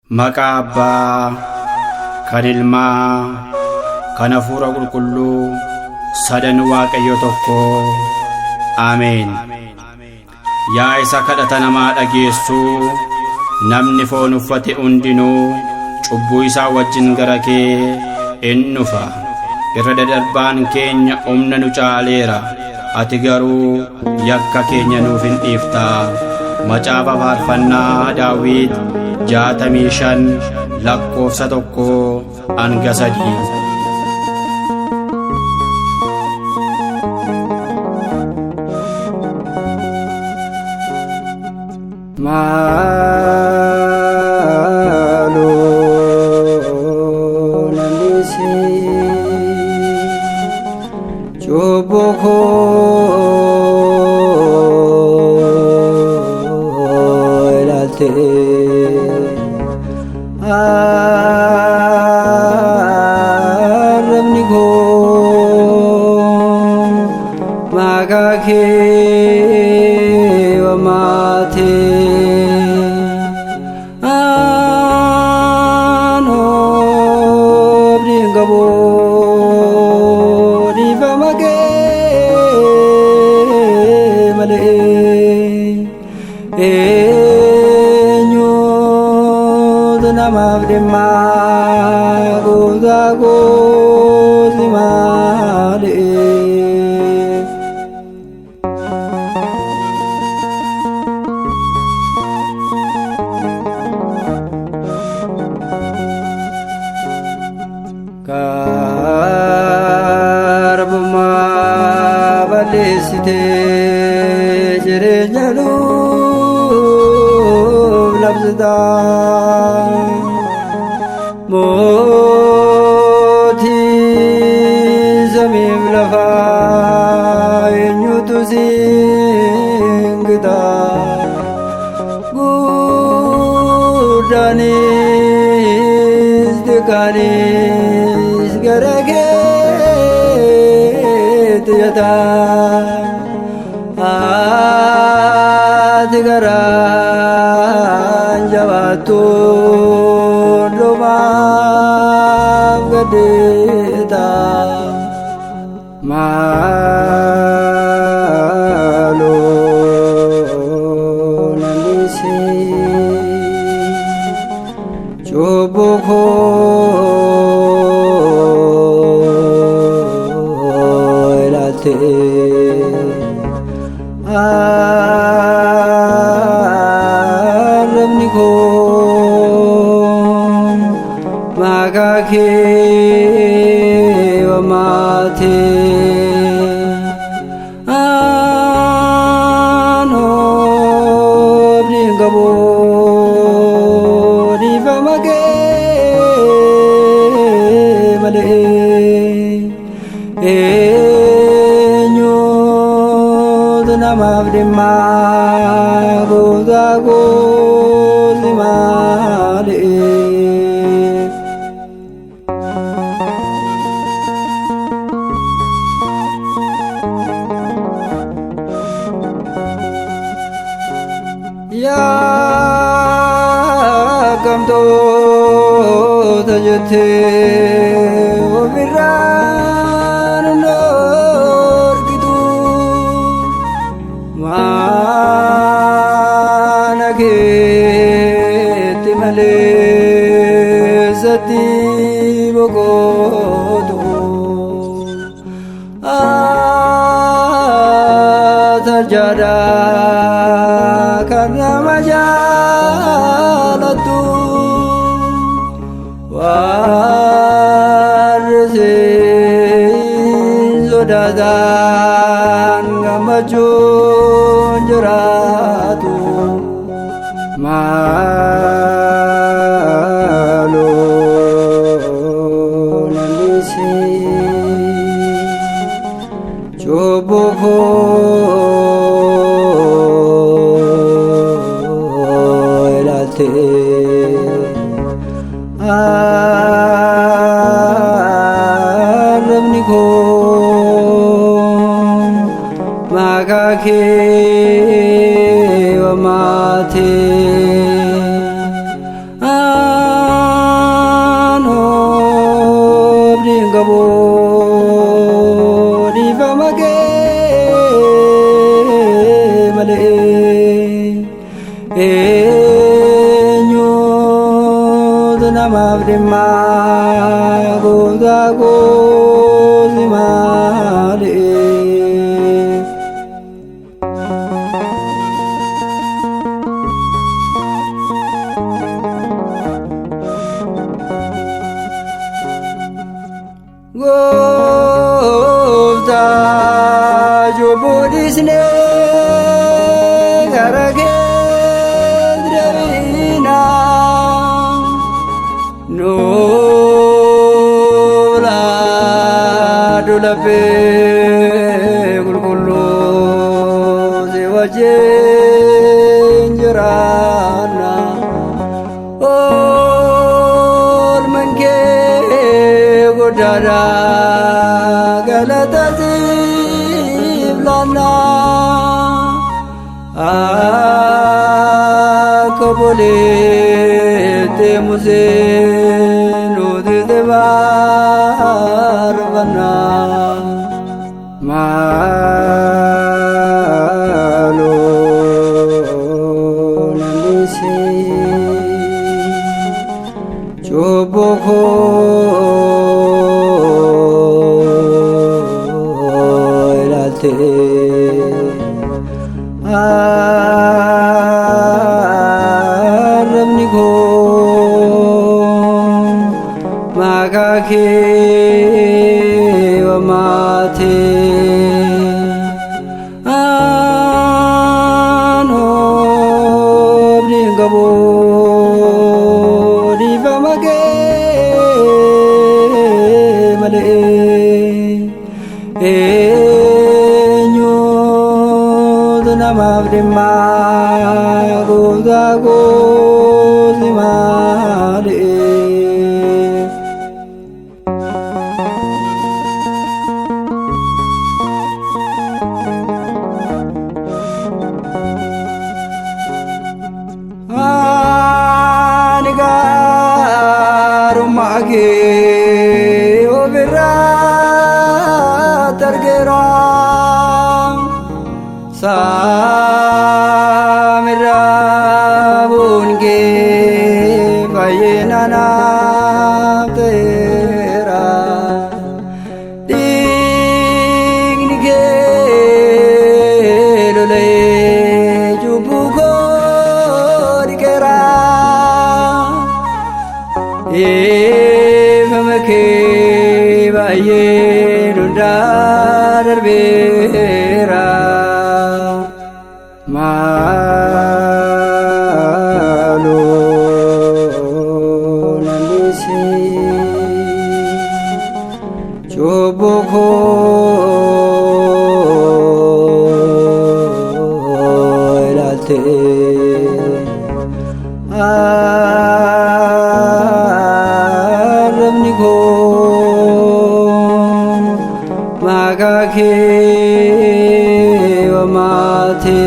Maqaa Abbaa kan Ilmaa kan Hafuura Qulqulluu sadan Waaqayyo tokkoo. Ameen. Yaa isa kadhata namaa dhageessuu, namni foon uffate hundinuu cubbuu isaa wajjin gara kee in dhufa. Irra dadarbaan keenya humna nu caaleera, ati garuu yakka keenya nuuf hin dhiiftaa. Macaafa Faarfannaa Daawit 65 lakkoofsa 1 hanga 3. Maaloo namni si cubbuu koo ilaalte, arrabni koo maqaa kee waamaate. Anoo abdiin qabu, dhiifama kee malee. Eenyutu namaaf dhimma, gooftaa koo, si malee? Garbummaa balleessitee jireenya nuuf labsita. Mootii samiif lafaa, eenyutu siin gita? Guddaanis xiqqaanis gara keetti iyyata. Ati garaan jabaattu, hundumaaf gaddeeta. Maaloo namni si cubbuu koo ilaalte, arrabni koo maqaa kee waamaate. Anoo abdiin qabu, dhiifama kee malee. Eenyutu namaaf dhimma, gooftaa koo, si malee? Yakkamtoota jettee ofirraan hin dhorkitu. Mana keetti malee satti boqotu. Atarjaadhaa kan nama jaalattu, warri siin sodaatan gammachuun jiraatu. Maaloo namni si cubbuu koo ilaalte, arrabni koo maqaa kee waamaate. Namaaf dhimma gooftaa koo si malee? Gooftaa cubbuu dhiisnee gara kee deebinaa nuuf laadhu laphee qulqulluu si wajjin jiraanna. Oolmaan kee guddaadha galata siif laanna. Akka obboleetti Musee nuti si faarfanna. Maaloo namni cubbuu koo ilaalte arrabni koo maqaa kee waamaate. Ani hin qabu dhiifama kee malee. Eenyutu namaaf dhimma gooftaa koo si malee? Ani gaarummaa kee ofirratti argeera. Saamirraa bu'uun kee fayyina naaf ta'eera. Dhiigni kee lola'ee cubbuu koo dhiqeera. Dhiifama kee baay'ee hundaa darbeera. Maaloo namni cubbuu koo ilaalte arrabni koo maqaa kee waamaate.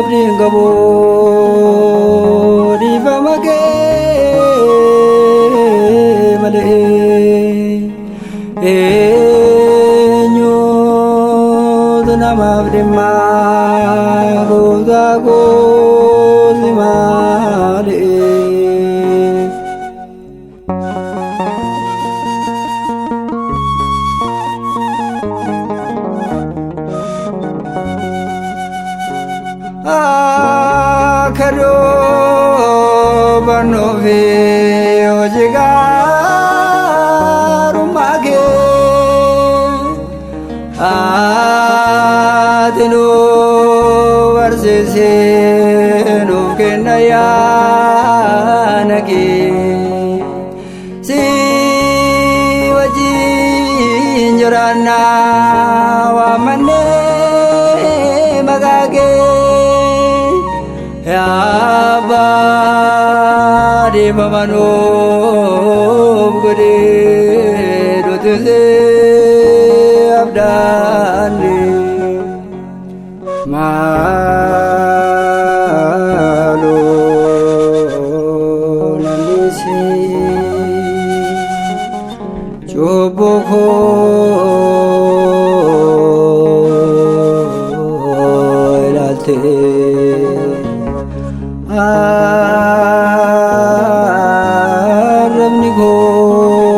Ani hin qabu dhiifama kee malee. Eenyutu namaaf dhimma gooftaa koo si malee? Akka dubbannuu fi hojii gaarummaa kee ati nu barsiisee nuuf kenna yaana kee. Si wajjin jiraannaa waamannee maqaa kee. Yaa Abbaa dhiifama nuuf godhi nuti si abdaanne. Maaloo namni cubbuu koo ilaalte. goote. Arrabni koo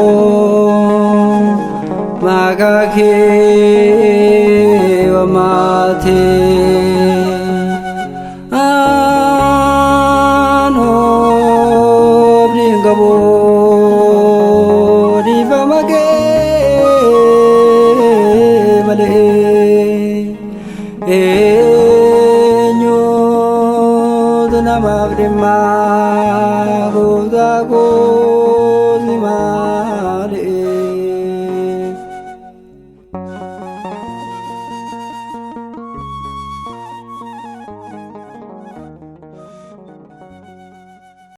maqaa kee waamaate. Aan humni hin qabu dhiifama kee malee. Eenyutu namaaf dhimma gooftaa koo?